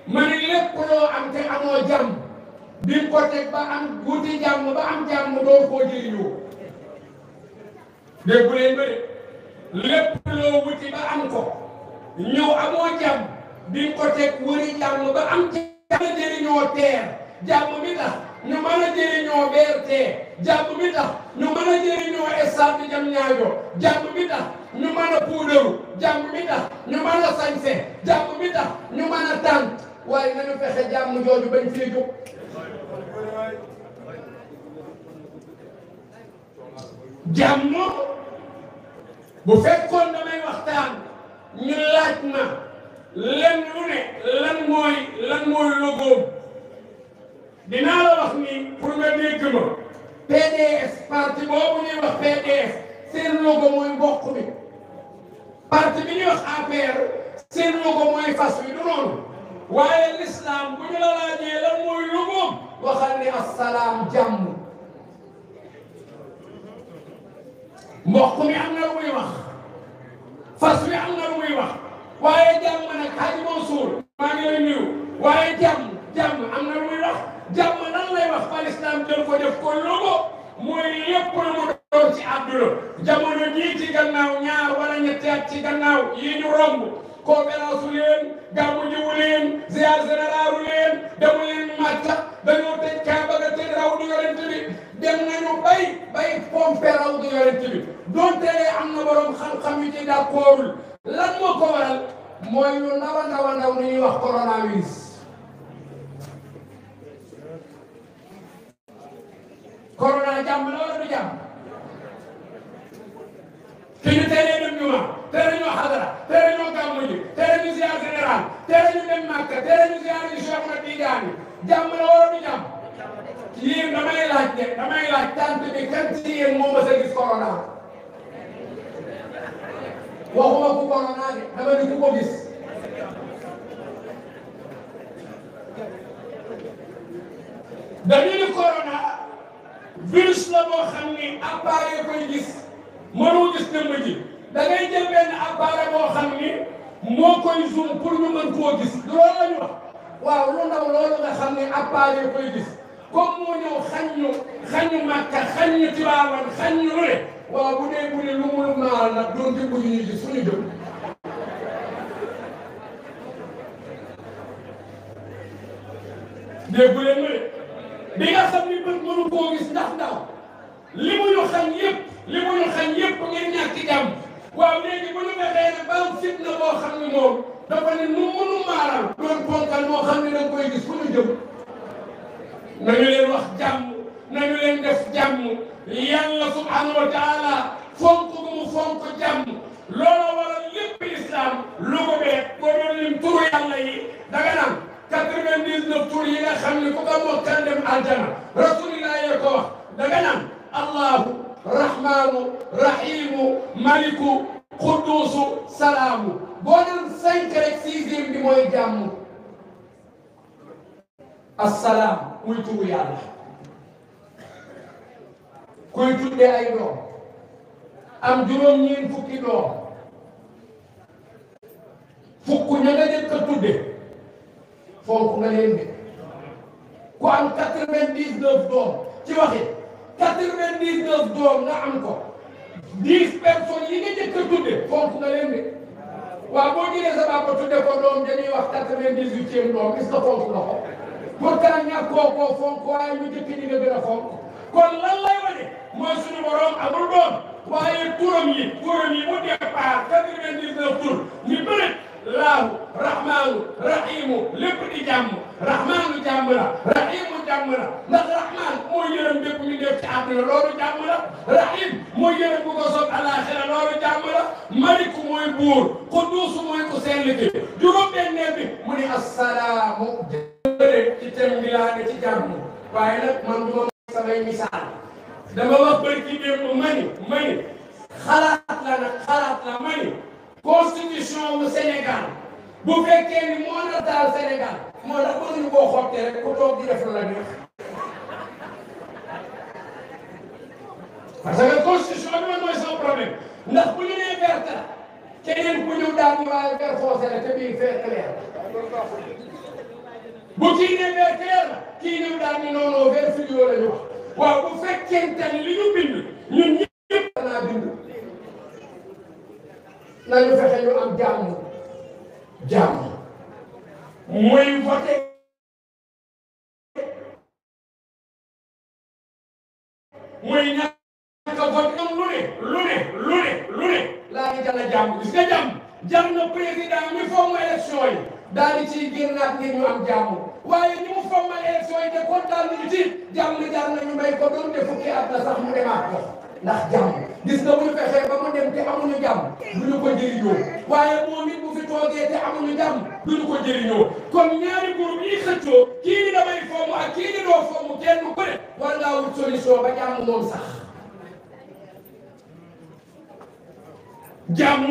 ma ne lépp loo am te amoo jàmm di ko teg ba am wuti jàmm ba am jàmm doo koo jëriñoo dégg leen ba de lépp loo wuti ba am ko ñëw amoo jàmm di ko teg wëri jàmm ba am jàmm jëriñoo teer jàmm mi tax ñu mën a jëriñoo BRT jàmm mi tax ñu mën a jëriñoo stade Diamniadio jàmm mi tax ñu mën a puudaru jàmm mi tax ñu mën a sañse jàmm mi tax ñu mën a tànn waaye nañu fexe jàmm jooju bañ fee jóg jàmm bu fekkoon damay waxtaan ñu laaj ma lenn lu ne lan mooy logoom dinaa la wax ni pour nga dégg ma PDS parti boobu ñuy wax PDS seen logo mooy mboq mi parti bi ñuy wax APR seen logo mooy fas wi du noonu waaye l'islam bu ñu la laajee lan mooy logoom waxal ni assalaam jàmm mboq mi am na lu muy wax fas wi am na lu muy wax waaye jàmm nag Haji Mansour maa ngi lay nuyu waaye jàmm am na lu muy wax jàmm lan lay wax ba l'islam jël ko def ko logo mooy lépp lu mu doon ci àdduna jamono jii ci gannaaw ñaar wala ñetti at ci gannaaw yi ñu romb conférence leen gàmmu jiwu leen ziar généralu leen demu leen Makka dañoo tëj Kaaba ga tëj raw du yonent bi dem nañu bay pompe raw du yonent bi donte am na borom xam-xam yu ci d'accordul lan moo ko waral mooy lu ndaw a ndaw ni ñuy wax coronavirus corona jàmm la wala du jàmm ki ñu teree dem juma tere ñoo xadara tere ñoo gàmmu ji tere ñu ziar général tere ñu dem Makka tere ñu ziar ñu Cheikh Ahmad Tidiane jàmm la wala du jàmm yéen damay laaj tant bi kan ci yéen moo mës a gis corona waxuma ku corona de dama ni ku ko gis dañu ni corona virus la boo xam ni appareil koy gis mënoo gis jëmm ji da ngay jël benn appareil boo xam ni moo koy zoom pour ñu mën koo gis du loolu la ñu wax waaw lu ndaw loolu nga xam ni appareil koy gis comme moo ñëw xañ ñu Makka xañ ñu Tiwaawan xañ ñu lu ne waaw bu dee lu mu maal nag doon di bu ñuy gis fu ñu jëm déggu leen ma de bi nga xam ni bët mënu koo gis ndax ndaw li mu ñu xañ yépp ngir ñàkk jàmm waaw léegi bu ñu fexee nag ba am fitna boo xam ni moom dafa ne nu mënu maaral doon ponkal moo xam ni danga koy gis fu ñu jëm nañu leen wax jàmm nañu leen def jàmm yàlla subhanahu wa taala fonk bu mu fonk jàmm looloo waral lépp islam lu ko bee boo doon lim turu yàlla yi danga naan 99 tur yi nga xam ne ku ko mokkal dem aljana rasulillah yee ko wax danga naan allahu rahmanu rahimu maliku qudusu salaamu boo doon 5 rek 6e bi mooy jàmm assalaam muy turu yàlla kuy tuddee ay doom am juróom-ñeent fukki doom fukk ña nga jëkk a tudde fonk nga leen de ku am 99 doom ci waxi 99 doom nga am ko 10 personnes yi nga jëkk a tudde fonk nga leen de waaw boo jëlee sa papa tudde ko doom dañuy wax 98e doom gis nga fonk nga ko pourtant ñàkkoo koo fonk waaye ñu jëkk ñi nga gën a fonk kon lan lay wane mooy suñu borom amul doom waaye turam yi mu départ 99 tur ñu bëri laahu rahmaanu rahimu lépp di jàmm rahmaanu jàmm la rahimu jàmm la ndax rahmaan mooy yërëm bépp ñu def ci àdduna loolu jàmm la rahim mooy yërëm bu ko soob alaxira loolu jàmm la maliku mooy buur quduusu mooy ku sell ki juróom-benneel bi mu ni assalaamu ci tem bi laa ne ci jàmm waaye nag man du ma samay misaal dama wax bëri ci démb mani xalaat la mani constitution bu Sénégal bu fekkee ni moo na taal Sénégal moo tax mënuñu koo xottee rek ku toog di def la neex parce que constitution bi mooy son problème ndax bu ñu nee verte la keneen ku ñëw daal ñu waaye vert foncé la te bii vert clair bu kii ne vers clair la kii ne daal ni non non vers fluo la ñu wax waaw bu fekkente ni li ñu bind ñun ñëpp naa bind nañu fexe ñu am jàmm muy voté muy ñàkk a voté lu ne laa ngi jàll jàmm gis nga jàmm jar na président mi fomm élection yi daal di ciy génnaat ngir ñu am jàmm waaye ñi mu fommal élection yi te kontaan nañu ci jàmm jar na ñu may ko doon te fukki at la sax mu demaat ko ndax jàmm gis nga bu ñu fexee ba mu dem te amuñu jàmm duñu ko jëriñoo waaye moom it bu fi toogee te amuñu jàmm duñu ko jëriñoo kon ñaari groupe yi xëccoo kii ni damay fomm ak kii ni doo fomm kenn ku ne war ngaa wut solution ba jàmm moom sax jàmm